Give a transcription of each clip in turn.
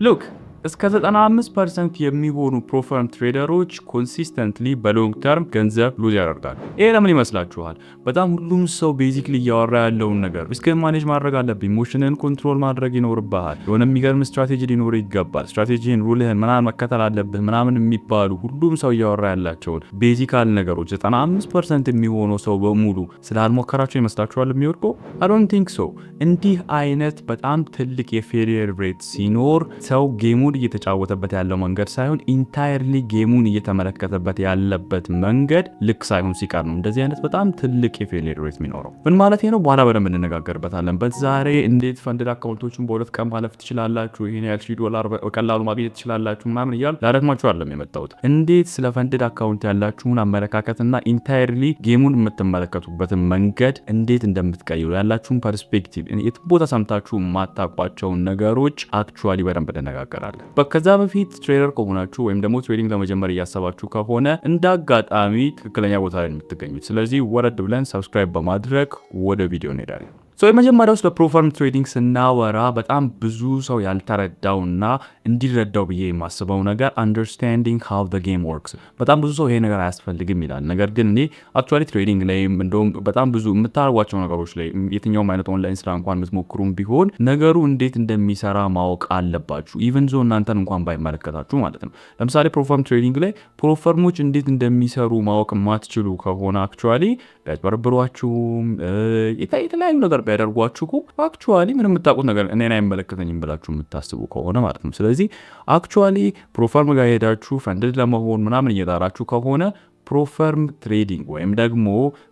Look፣ እስከ 95% የሚሆኑ prop firm trader ኦች consistently በ long term ገንዘብ lose ያደርጋሉ። ይሄ ለምን ይመስላችኋል? በጣም ሁሉም ሰው basically እያወራ ያለውን ነገር risk ን manage ማድረግ አለብኝ፣ emotion ን control ማድረግ ይኖርብሃል፣ የሆነ የሚገርም ስትራቴጂ ሊኖር ይገባል፣ strategy ን rule ህን ምናምን መከተል አለብህ ምናምን የሚባሉ ሁሉም ሰው እያወራ ያላቸውን basical ነገሮች 95% የሚሆነው ሰው በሙሉ ስላልሞከራቸው ይመስላችኋል የሚወድቀው? I don't think so። እንዲህ አይነት በጣም ትልቅ የ failure rate ሲኖር ሰው game ኡን እየተጫወተበት ያለው መንገድ ሳይሆን entirely game ኡን እየተመለከተበት ያለበት መንገድ ልክ ሳይሆን ሲቀር ነው እንደዚህ አይነት በጣም ትልቅ የ failure rate የሚኖረው። ምን ማለት ነው? በኋላ በደንብ እንነጋገርበታለን። በዛሬ እንዴት funded account ኦችን በ2 ቀን ማለፍ ትችላላችሁ፣ ይሄን ያህል ሺህ ዶላር በቀላሉ ማግኘት ትችላላችሁ ምናምን እያሉ ላደክማችሁ አይደለም የመጣሁት። እንዴት ስለ funded account ያላችሁን አመለካከትና entirely game ኡን የምትመለከቱበትን መንገድ እንዴት እንደምትቀይሩ፣ ያላችሁን perspective፣ የት ቦታ ሰምታችሁ የማታውቋቸውን ነገሮች actually በደንብ እንነጋገራለን። ከዛ በፊት trader ከሆናችሁ ወይም ደግሞ trading ለመጀመር እያሰባችሁ ከሆነ እንደ አጋጣሚ ትክክለኛ ቦታ ላይ የምትገኙት። ስለዚህ ወረድ ብለን subscribe በማድረግ ወደ ቪዲዮ እንሄዳለን። So የመጀመሪያው ስለ prop firm trading ስናወራ በጣም ብዙ ሰው ያልተረዳውና እንዲረዳው ብዬ የማስበው ነገር understanding how the game works። በጣም ብዙ ሰው ይሄ ነገር አያስፈልግም ይላል። ነገር ግን እኔ actually trading ላይም እንደውም በጣም ብዙ የምታደርጓቸው ነገሮች ላይ፣ የትኛውም አይነት ኦንላይን ስራ እንኳን የምትሞክሩም ቢሆን ነገሩ እንዴት እንደሚሰራ ማወቅ አለባችሁ። Even though እናንተን እንኳን ባይመለከታችሁ ማለት ነው። ለምሳሌ prop firm trading ላይ prop firm ኦች እንዴት እንደሚሰሩ ማወቅ የማትችሉ ከሆነ actually ቢያጭበረብሯችሁም የተለያዩ ነገር ቢያደርጓችሁ እኮ actually ምንም የምታውቁት ነገር እኔን አይመለከተኝም ብላችሁ የምታስቡ ከሆነ ማለት ነው። ስለዚህ actually prop firm ጋር ሄዳችሁ funded ለመሆን ምናምን እየጣራችሁ ከሆነ prop firm trading ወይም ደግሞ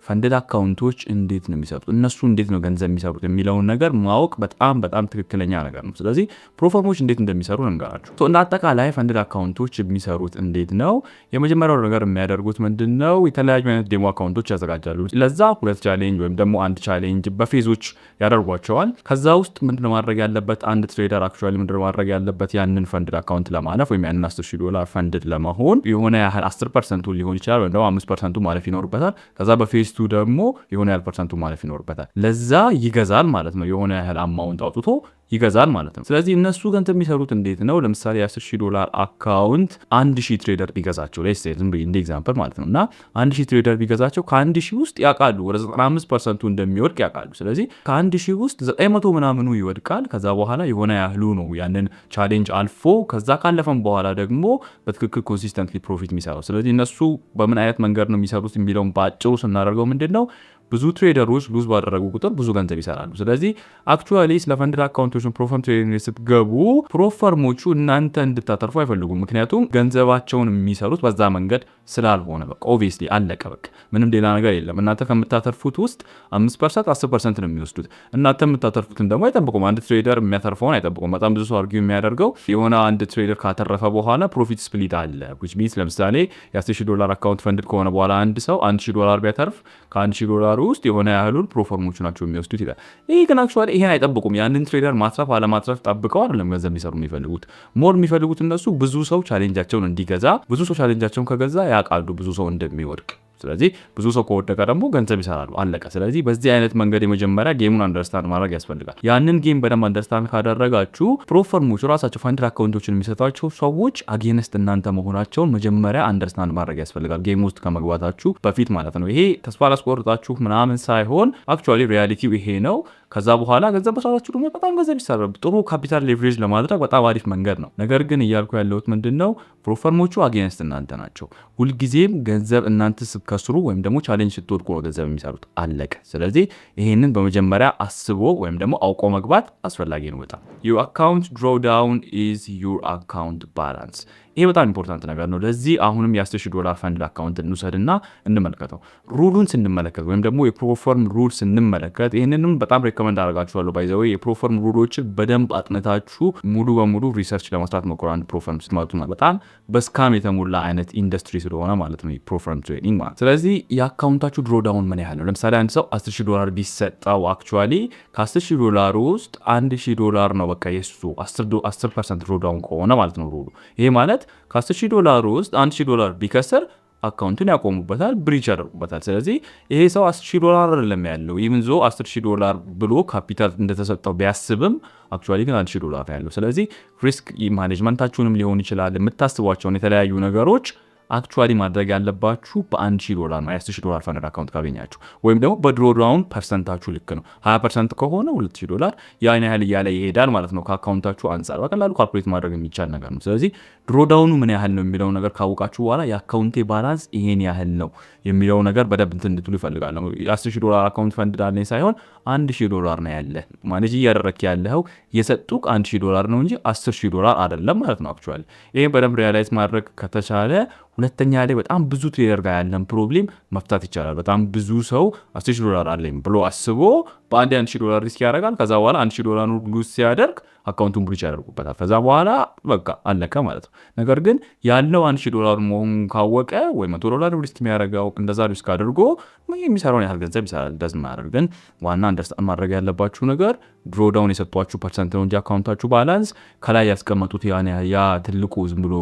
funded account ኦች እንዴት ነው የሚሰሩት፣ እነሱ እንዴት ነው ገንዘብ የሚሰሩት የሚለውን ነገር ማወቅ በጣም በጣም ትክክለኛ ነገር ነው። ስለዚህ prop firm ኦች እንዴት እንደሚሰሩ ልንገራችሁ። እንደ አጠቃላይ funded account ኦች የሚሰሩት እንዴት ነው? የመጀመሪያው ነገር የሚያደርጉት ምንድን ነው? የተለያዩ አይነት demo account ኦች ያዘጋጃሉ። ለዛ ሁለት challenge ወይም ደግሞ አንድ challenge በ phase ኦች ያደርጓቸዋል። ከዛ ውስጥ ምንድነው ማድረግ ያለበት አንድ trader? Actually ምንድነው ማድረግ ያለበት? ያንን funded account ለማለፍ ወይም ያንን 10,000 ዶላር funded ለመሆን የሆነ ያህል 10% ኡ ሊሆን ይችላል ወይም ደግሞ 5% ኡ ማለፍ ይኖርበታል። ከዛ በ phase two ደግሞ የሆነ ያህል percent ኡ ማለፍ ይኖርበታል። ለዛ ይገዛል ማለት ነው። የሆነ ያህል amount አውጥቶ ይገዛል ማለት ነው። ስለዚህ እነሱ ገንዘብ የሚሰሩት እንዴት ነው? ለምሳሌ የ10 ሺህ ዶላር account 1,000 trader ቢገዛቸው፣ let's say ዝም ብዬ እንደ example ማለት ነው፣ እና 1,000 trader ቢገዛቸው ከ1,000 ውስጥ ያውቃሉ ወደ 95% ኡ እንደሚወድቅ ያውቃሉ። ስለዚህ ከ1,000 ውስጥ 900 ምናምኑ ይወድቃል። ከዛ በኋላ የሆነ ያህሉ ነው ያንን challenge አልፎ ከዛ ካለፈም በኋላ ደግሞ በትክክል consistently profit የሚሰራው። ስለዚህ እነሱ በምን አይነት መንገድ ነው የሚሰሩት የሚለውን በአጭሩ ስናደርገው ምንድን ነው? ብዙ trader ኦች lose ባደረጉ ቁጥር ብዙ ገንዘብ ይሰራሉ። ስለዚህ actually ስለ funded account ኦችን prop firm trading ስትገቡ prop firm ኦቹ እናንተ እንድታተርፉ አይፈልጉም። ምክንያቱም ገንዘባቸውን የሚሰሩት በዛ መንገድ ስላልሆነ በቃ obviously አለቀ። በቃ ምንም ሌላ ነገር የለም። እናንተ ከምታተርፉት ውስጥ 5%፣ 10% ነው የሚወስዱት። እናንተ የምታተርፉትን ደግሞ አይጠብቁም። አንድ trader የሚያተርፈውን አይጠብቁም። በጣም ብዙ ሰው argue የሚያደርገው የሆነ አንድ trader ካተረፈ በኋላ profit split አለ፣ which means ለምሳሌ የ10,000 ዶላር account funded ከሆነ በኋላ አንድ ሰው 1,000 ዶላር ቢያተርፍ ከ1,000 ዶላር ውስጥ የሆነ ያህሉን prop firm ኦቹ ናቸው የሚወስዱት ይላል። ይህ ግን actually ይሄን አይጠብቁም። ያንን trader ማትረፍ አለማትረፍ ጠብቀው አይደለም ገንዘብ የሚሰሩ የሚፈልጉት። More የሚፈልጉት እነሱ ብዙ ሰው challenge ኣቸውን እንዲገዛ፣ ብዙ ሰው challenge ኣቸውን ከገዛ ያውቃሉ ብዙ ሰው እንደሚወድቅ። ስለዚህ ብዙ ሰው ከወደቀ ደግሞ ገንዘብ ይሰራሉ። አለቀ። ስለዚህ በዚህ አይነት መንገድ የመጀመሪያ game ኡን understand ማድረግ ያስፈልጋል። ያንን game በደንብ understand ካደረጋችሁ prop firm ኦቹ ራሳቸው funded account ኦችን የሚሰጧቸው ሰዎች against እናንተ መሆናቸውን መጀመሪያ understand ማድረግ ያስፈልጋል፣ game ውስጥ ከመግባታችሁ በፊት ማለት ነው። ይሄ ተስፋ ላስቆርጣችሁ ምናምን ሳይሆን actually reality ው ይሄ ነው። ከዛ በኋላ ገንዘብ መስራታችሁ ደግሞ በጣም ገንዘብ ይሰራል። ጥሩ capital leverage ለማድረግ በጣም አሪፍ መንገድ ነው። ነገር ግን እያልኩ ያለሁት ምንድን ነው? Prop firm ኦቹ against እናንተ ናቸው። ሁልጊዜም ገንዘብ እናንተ ስትከስሩ ወይም ደግሞ challenge ስትወድቁ ነው ገንዘብ የሚሰሩት። አለቀ። ስለዚህ ይሄንን በመጀመሪያ አስቦ ወይም ደግሞ አውቆ መግባት አስፈላጊ ነው በጣም። Your account drawdown is your account balance። ይሄ በጣም important ነገር ነው። ለዚህ አሁንም የ10,000 ዶላር funded account እንውሰድና እንመልከተው። Rule ኡን ስንመለከት ወይም ደግሞ የ prop firm rule ስንመለከት፣ ይህንንም በጣም recommend አደርጋችኋለሁ። By the way የ prop firm rule ኦችን በደንብ አጥንታችሁ ሙሉ በሙሉ research ለመስራት ሞክሩ። አንድ prop firm ስትመጡ በጣም በ scam የተሞላ አይነት ኢንዱስትሪ ስለሆነ ማለት ነው የ prop firm trading ማለት። ስለዚህ የ account ኣችሁ drawdown ምን ያህል ነው? ለምሳሌ አንድ ሰው 10,000 ዶላር ቢሰጠው actually ከ10,000 ዶላር ውስጥ 1,000 ዶላር ነው በቃ የሱ 10% drawdown ከሆነ ማለት ነው rule ኡ። ይሄ ማለት ከ10,000 ዶላር ውስጥ 1,000 ዶላር ቢከስር Account ኡን ያቆሙበታል፣ breach ያደርጉበታል። ስለዚህ ይሄ ሰው 10,000 ዶላር አይደለም ያለው። Even though 10,000 ዶላር ብሎ ካፒታል እንደተሰጠው ቢያስብም actually ግን 1,000 ዶላር ያለው። ስለዚህ risk management ኣችሁንም ሊሆን ይችላል፣ የምታስቧቸውን የተለያዩ ነገሮች actually ማድረግ ያለባችሁ በ1,000 ዶላር ነው። የ10,000 ዶላር funded account ካገኛችሁ ወይም ደግሞ በ drawdown percent ኣችሁ ልክ ነው። 20% ከሆነ 2,000 ዶላር ያን ያህል እያለ ይሄዳል ማለት ነው። ከ account ኣችሁ አንጻር በቀላሉ calculate ማድረግ የሚቻል ነገር ነው። ስለዚህ drawdown ኑ ምን ያህል ነው የሚለው ነገር ካወቃችሁ በኋላ የ account ኤ balance ይሄን ያህል ነው የሚለው ነገር በደንብ እንትን እንድትሉ ይፈልጋለሁ። የ10,000 ዶላር account funded አለኝ ሳይሆን 1,000 ዶላር ነው ያለ፣ manage እያደረክ ያለኸው የሰጡህ 1,000 ዶላር ነው እንጂ 10,000 ዶላር አይደለም ማለት ነው። Actually ይሄን በደንብ realize ማድረግ ከተቻለ ሁለተኛ ላይ በጣም ብዙ trader ጋር ያለን problem መፍታት ይቻላል። በጣም ብዙ ሰው 10,000 ዶላር አለኝ ብሎ አስቦ በአንድ 1,000 ዶላር risk ያደርጋል። ከዛ በኋላ 1,000 ዶላር lose ሲያደርግ account ኡን breach ያደርጉበታል። ከዛ በኋላ በቃ አለቀ ማለት ነው። ነገር ግን ያለው 1,000 ዶላር መሆኑን ካወቀ ወይ 100 ዶላር risk የሚያደርገው እንደዛ risk አድርጎ የሚሰራውን ያህል ገንዘብ ይሰራል። Doesn't matter። ግን ዋና understand ማድረግ ያለባችሁ ነገር drawdown የሰጧችሁ percent ነው እንጂ account ኣችሁ balance ከላይ ያስቀመጡት ያ ትልቁ ዝም ብሎ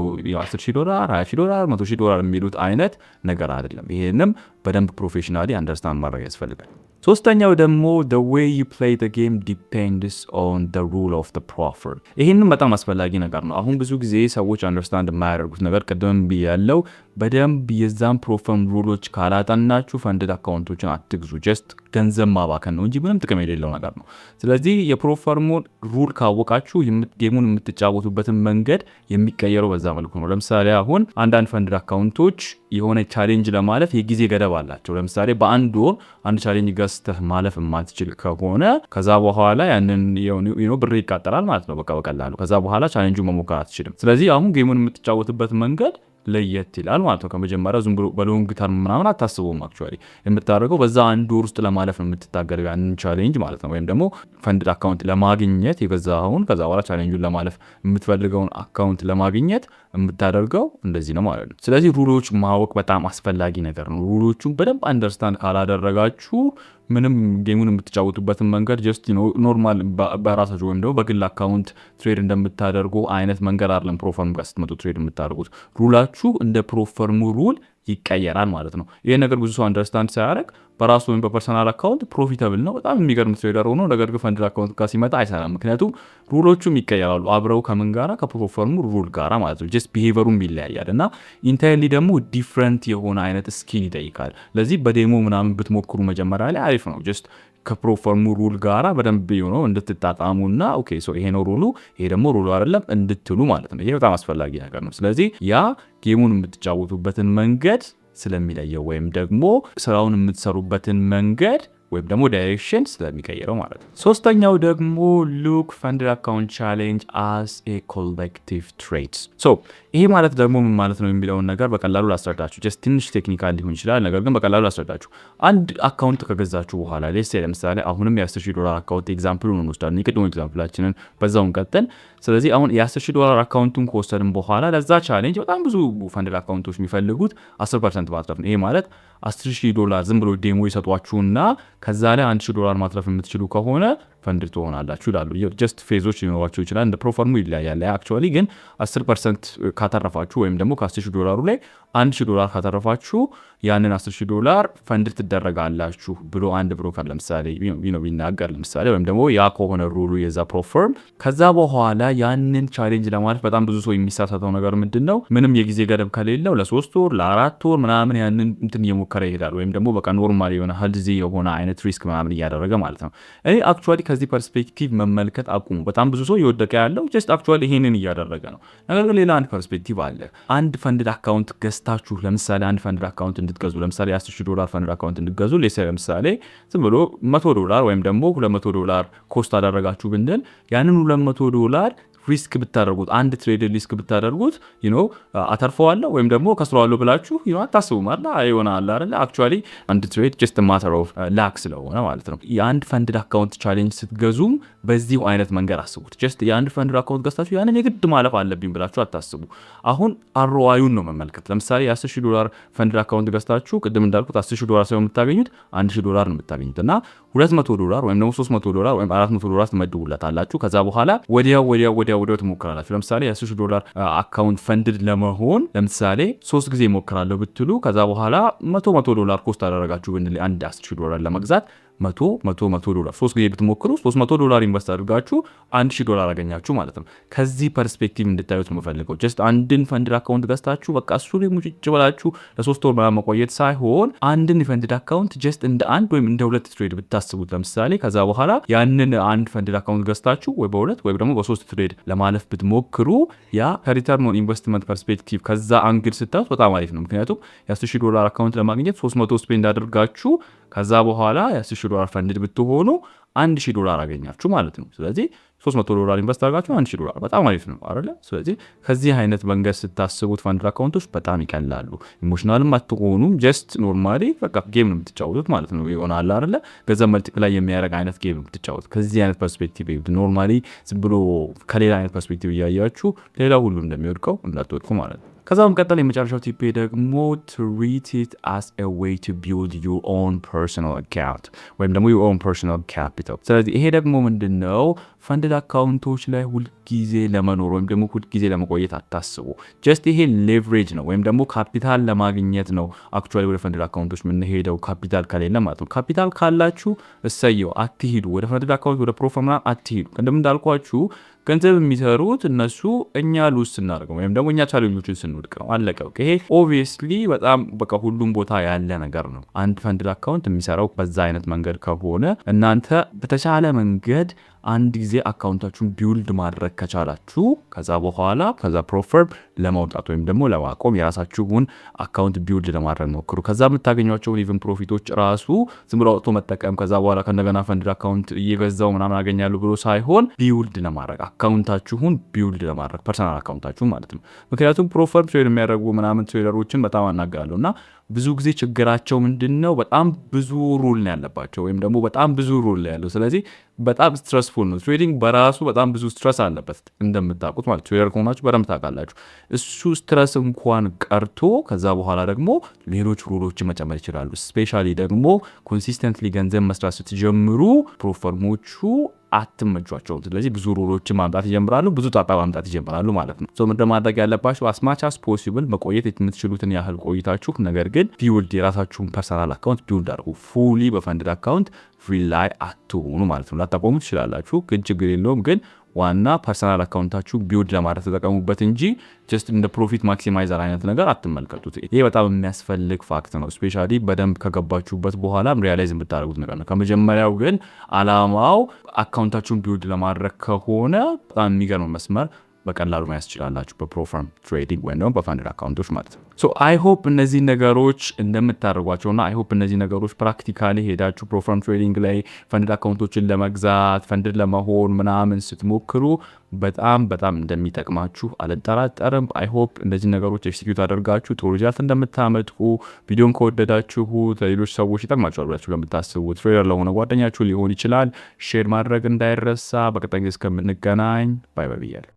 10,000 ዶላር፣ 20,000 ዶላር፣ 100,000 ዶላር የሚሉት አይነት ነገር አይደለም። ይሄንም በደንብ professionally understand ማድረግ ያስፈልጋል። ሶስተኛው ደግሞ the way you play the game depends on the rule of the prop firm። ይህንም በጣም አስፈላጊ ነገር ነው። አሁን ብዙ ጊዜ ሰዎች understand የማያደርጉት ነገር ቅድምም ብያለው፣ በደንብ የዛን prop firm rule ኦች ካላጠናችሁ funded account ኦችን አትግዙ። Just ገንዘብ ማባከን ነው እንጂ ምንም ጥቅም የሌለው ነገር ነው። ስለዚህ የ prop firm ኡን rule ካወቃችሁ game ኡን የምትጫወቱበትን መንገድ የሚቀየረው በዛ መልኩ ነው። ለምሳሌ አሁን አንዳንድ funded account ኦች የሆነ challenge ለማለፍ የጊዜ ገደብ አላቸው። ለምሳሌ በአንድ ወር አንድ challenge ገዝተህ ማለፍ የማትችል ከሆነ ከዛ በኋላ ያንን ብር ይቃጠላል ማለት ነው። በቃ በቀላሉ ከዛ በኋላ challenge ኡን መሞከር አትችልም። ስለዚህ አሁን game ኡን የምትጫወትበት መንገድ ለየት ይላል ማለት ነው። ከመጀመሪያው ዝም ብሎ በ long term ምናምን አታስበውም። Actually የምታደርገው በዛ አንድ ወር ውስጥ ለማለፍ ነው የምትታገለው ያንን challenge ማለት ነው። ወይም ደግሞ funded account ለማግኘት የገዛኸውን ከዛ በኋላ challenge ኡን ለማለፍ የምትፈልገውን account ለማግኘት የምታደርገው እንደዚህ ነው ማለት ነው። ስለዚህ rule ኦች ማወቅ በጣም አስፈላጊ ነገር ነው። Rule ኦቹን በደንብ understand ካላደረጋችሁ ምንም game ኡን የምትጫወቱበትን መንገድ just normal በራሳችሁ ወይም ደግሞ በግል account trade እንደምታደርጉ አይነት መንገድ አይደለም prop firm ጋር ስትመጡ trade የምታደርጉት። Rule ኣችሁ እንደ prop firm ኡ rule ይቀየራል ማለት ነው። ይህ ነገር ብዙ ሰው understand ሳያደርግ በራሱ ወይም በ personal account profitable ነው፣ በጣም የሚገርም trader ሆኖ ነገር ግን funded account ጋር ሲመጣ አይሰራም። ምክንያቱም rule ኦቹም ይቀየራሉ አብረው ከምን ጋራ? ከ prop firm ኡ rule ጋራ ማለት ነው። Just behavior ኡም ይለያያል እና entirely ደግሞ different የሆነ አይነት skill ይጠይቃል። ለዚህ በ demo ምናምን ብትሞክሩ መጀመሪያ ላይ አሪፍ ነው። Just ከ prop firm ኡ rule ጋራ በደንብ ነው እንድትጣጣሙና okay, so ይሄ ነው rule ኡ፣ ይሄ ደግሞ rule ኡ አይደለም እንድትሉ ማለት ነው። ይሄ በጣም አስፈላጊ ነገር ነው። ስለዚህ ያ game ኡን የምትጫወቱበትን መንገድ ስለሚለየው ወይም ደግሞ ስራውን የምትሰሩበትን መንገድ ወይም ደግሞ direction ስለሚቀይረው ማለት ነው። ሶስተኛው ደግሞ look funded account challenge as a collective trade። So ይሄ ማለት ደግሞ ምን ማለት ነው የሚለውን ነገር በቀላሉ ላስረዳችሁ። Just ትንሽ technical ሊሆን ይችላል፣ ነገር ግን በቀላሉ ላስረዳችሁ። አንድ account ከገዛችሁ በኋላ let's say ለምሳሌ አሁንም የ10,000 ዶላር account example ኡን እንወስዳለን። የቅድሞ example ኣችንን በዛው እንቀጥል። ስለዚህ አሁን የ10,000 ዶላር account ኡን ከወሰድን በኋላ ለዛ challenge በጣም ብዙ funded account ኦች የሚፈልጉት 10% ማትረፍ ነው። ይሄ ማለት 10,000 ዶላር ዝም ብሎ demo ይሰጧችሁና ከዛ ላይ 1,000 ዶላር ማትረፍ የምትችሉ ከሆነ ፈንድ ትሆናላችሁ ይላሉ። Just phase ኦች ሊኖሯቸው ይችላል። እንደ prop firm ኡ ይለያያል። Actually ግን 10% ካተረፋችሁ ወይም ደግሞ ከ10,000 ዶላሩ ላይ 1,000 ዶላር ካተረፋችሁ ያንን 10,000 ዶላር ፈንድ ትደረጋላችሁ ብሎ አንድ broker ለምሳሌ ቢናገር ለምሳሌ ወይም ደግሞ ያ ከሆነ rule ኡ የዛ prop firm፣ ከዛ በኋላ ያንን challenge ለማለፍ በጣም ብዙ ሰው የሚሳሳተው ነገር ምንድን ነው? ምንም የጊዜ ገደብ ከሌለው ለ3 ወር ለ4 ወር ምናምን ያንን እንትን እየሞከረ ይሄዳል። ወይም ደግሞ በቃ normal የሆነ healthy የሆነ አይነት risk ምናምን እያደረገ ማለት ነው። እኔ actually ከዚህ perspective መመልከት አቁሙ። በጣም ብዙ ሰው እየወደቀ ያለው just actually ይሄንን እያደረገ ነው። ነገር ግን ሌላ አንድ perspective አለ። አንድ funded account ገዝታችሁ ለምሳሌ አንድ funded account እንድትገዙ፣ ለምሳሌ የ10,000 ዶላር funded account እንድትገዙ let's say ለምሳሌ ዝም ብሎ 100 ዶላር ወይም ደግሞ 200 ዶላር cost አደረጋችሁ ብንል ያንን 200 ዶላር risk ብታደርጉት፣ አንድ trade risk ብታደርጉት አተርፈዋለሁ ወይም ደግሞ ከስረዋለሁ ብላችሁ አታስቡም አይደል? ይሆናል አይደል? Actually አንድ trade just matter of luck ስለሆነ ማለት ነው። የአንድ funded account challenge ስትገዙም በዚሁ አይነት መንገድ አስቡት። Just የአንድ funded account ገዝታችሁ ያንን የግድ ማለፍ አለብኝ ብላችሁ አታስቡ። አሁን ROI ኡን ነው መመልከት። ለምሳሌ የ10,000 ዶላር funded account ገዝታችሁ ቅድም እንዳልኩት 10,000 ዶላር ሳይሆን የምታገኙት 1,000 ዶላር ነው የምታገኙት እና 200 ዶላር ወይም ደግሞ 300 ዶላር ወይም 400 ዶላር ትመድቡለታላችሁ። ከዛ በኋላ ወዲያው ወዲያው ወዲያው ወዲያው ወዲያው ትሞክራላችሁ። ለምሳሌ የ10,000 ዶላር account funded ለመሆን ለምሳሌ ሶስት ጊዜ እሞክራለሁ ብትሉ፣ ከዛ በኋላ 100 100 ዶላር cost አደረጋችሁ ብንል፣ አንድ 10,000 ዶላር ለመግዛት 100 100 100 ዶላር ሶስት ጊዜ ብትሞክሩ 300 ዶላር invest አድርጋችሁ 1000 ዶላር አገኛችሁ ማለት ነው። ከዚህ perspective እንድታዩት ነው የምፈልገው። Just አንድን funded account ገዝታችሁ በቃ እሱ ላይ ሙጭጭ ብላችሁ ለ3 ወር ምናምን መቆየት ሳይሆን አንድን funded account just እንደ አንድ ወይም እንደ ሁለት trade ብታስቡት ለምሳሌ፣ ከዛ በኋላ ያንን አንድ funded account ገዝታችሁ ወይ በሁለት ወይም ደግሞ በሶስት trade ለማለፍ ብትሞክሩ ያ ከ return on investment perspective ከዛ angle ስታዩት በጣም አሪፍ ነው። ምክንያቱም የ10,000 ዶላር account ለማግኘት 300 spend አድርጋችሁ ከዛ በኋላ የ10,000 ዶላር funded ብትሆኑ 1000 ዶላር አገኛችሁ ማለት ነው። ስለዚህ 300 ዶላር invest አድርጋችሁ 1000 ዶላር በጣም አሪፍ ነው አይደለ? ስለዚህ ከዚህ አይነት መንገድ ስታስቡት funded account ኦች በጣም ይቀላሉ። Emotional ም አትሆኑም። Just normally በቃ game ነው የምትጫወቱት ማለት ነው። ይሆናል አይደለ? ገንዘብ multiply የሚያደርግ አይነት game ነው የምትጫወቱት። ከዚህ አይነት perspective፣ normally ዝም ብሎ ከሌላ አይነት perspective እያያችሁ ሌላ ሁሉ እንደሚወድቀው እንዳትወድቁ ማለት ነው። ከዛ በመቀጠል የመጨረሻው tip ደግሞ treat it as a way to build your own personal account ወይም ደግሞ your own personal capital። ስለዚህ ይሄ ደግሞ ምንድን ነው? Funded account ኦች ላይ ሁልጊዜ ለመኖር ወይም ደግሞ ሁልጊዜ ለመቆየት አታስቡ። Just ይሄ leverage ነው ወይም ደግሞ ካፒታል ለማግኘት ነው actually ወደ funded account ኦች የምንሄደው፣ ካፒታል ከሌለ ማለት ነው። ካፒታል ካላችሁ እሰየው፣ አትሂዱ ወደ funded account፣ ወደ prop firm አትሂዱ። ቅድም እንዳልኳችሁ ገንዘብ የሚሰሩት እነሱ እኛ lose ስናደርገው ወይም ደግሞ እኛ challenge ኦችን ስንወድቅ ነው። አለቀ። ይሄ obviously በጣም በቃ ሁሉም ቦታ ያለ ነገር ነው። አንድ funded account የሚሰራው በዛ አይነት መንገድ ከሆነ፣ እናንተ በተቻለ መንገድ አንድ ጊዜ account ኣችሁን build ማድረግ ከቻላችሁ፣ ከዛ በኋላ ከዛ prop firm ለመውጣት ወይም ደግሞ ለማቆም የራሳችሁን account build ለማድረግ ሞክሩ። ከዛ የምታገኟቸውን even profit ኦች ራሱ ዝም ብሎ አውጥቶ መጠቀም፣ ከዛ በኋላ ከእንደገና funded account እየገዛው ምናምን አገኛለሁ ብሎ ሳይሆን build ለማድረግ፣ account ኣችሁን build ለማድረግ፣ personal account ኣችሁን ማለት ነው። ምክንያቱም prop firm trade የሚያደርጉ ምናምን trader ኦችን በጣም አናግራለሁ እና ብዙ ጊዜ ችግራቸው ምንድን ነው? በጣም ብዙ rule ነው ያለባቸው ወይም ደግሞ በጣም ብዙ rule ነው ያለው። ስለዚህ በጣም stressful ነው። Trading በራሱ በጣም ብዙ stress አለበት እንደምታውቁት ማለት፣ trader ከሆናችሁ በደንብ ታውቃላችሁ። እሱ stress እንኳን ቀርቶ ከዛ በኋላ ደግሞ ሌሎች rule ኦችን መጨመር ይችላሉ። Especially ደግሞ consistently ገንዘብ መስራት ስትጀምሩ prop firm ኦቹ አትመቿቸውም። ስለዚህ ብዙ rule ኦችን ማምጣት ይጀምራሉ፣ ብዙ ጣጣ ማምጣት ይጀምራሉ ማለት ነው። So ምንድን ማድረግ ያለባችሁ? As much as possible መቆየት የምትችሉትን ያህል ቆይታችሁ፣ ነገር ግን build የራሳችሁን personal account build አድርጉ። Fully በ funded account rely አትሆኑ ማለት ነው። ላታቆሙ ትችላላችሁ፣ ግን ችግር የለውም፣ ግን ዋና personal account ኣችሁ build ለማድረግ ተጠቀሙበት እንጂ just እንደ profit maximizer አይነት ነገር አትመልከቱት። ይሄ በጣም የሚያስፈልግ fact ነው። Especially በደንብ ከገባችሁበት በኋላ realize የምታደርጉት ነገር ነው። ከመጀመሪያው ግን አላማው account ኣችሁን build ለማድረግ ከሆነ በጣም የሚገርም መስመር በቀላሉ መያዝ ትችላላችሁ በ prop firm trading ወይም ደግሞ በ funded account ኦች ማለት ነው። So I hope እነዚህ ነገሮች እንደምታደርጓቸውና I hope እነዚህ ነገሮች practically ሄዳችሁ prop firm trading ላይ funded account ኦችን ለመግዛት፣ funded ለመሆን ምናምን ስትሞክሩ በጣም በጣም እንደሚጠቅማችሁ አልጠራጠርም። I hope እነዚህ ነገሮች execute አድርጋችሁ ጥሩ result እንደምታመጡ። ቪዲዮን ከወደዳችሁ ለሌሎች ሰዎች ይጠቅማቸዋል ብላችሁ ለምታስቡት trader ለሆነ ጓደኛችሁ ሊሆን ይችላል share ማድረግ እንዳይረሳ። በቀጣይ ጊዜ እስከምንገናኝ bye bye ብያለሁ።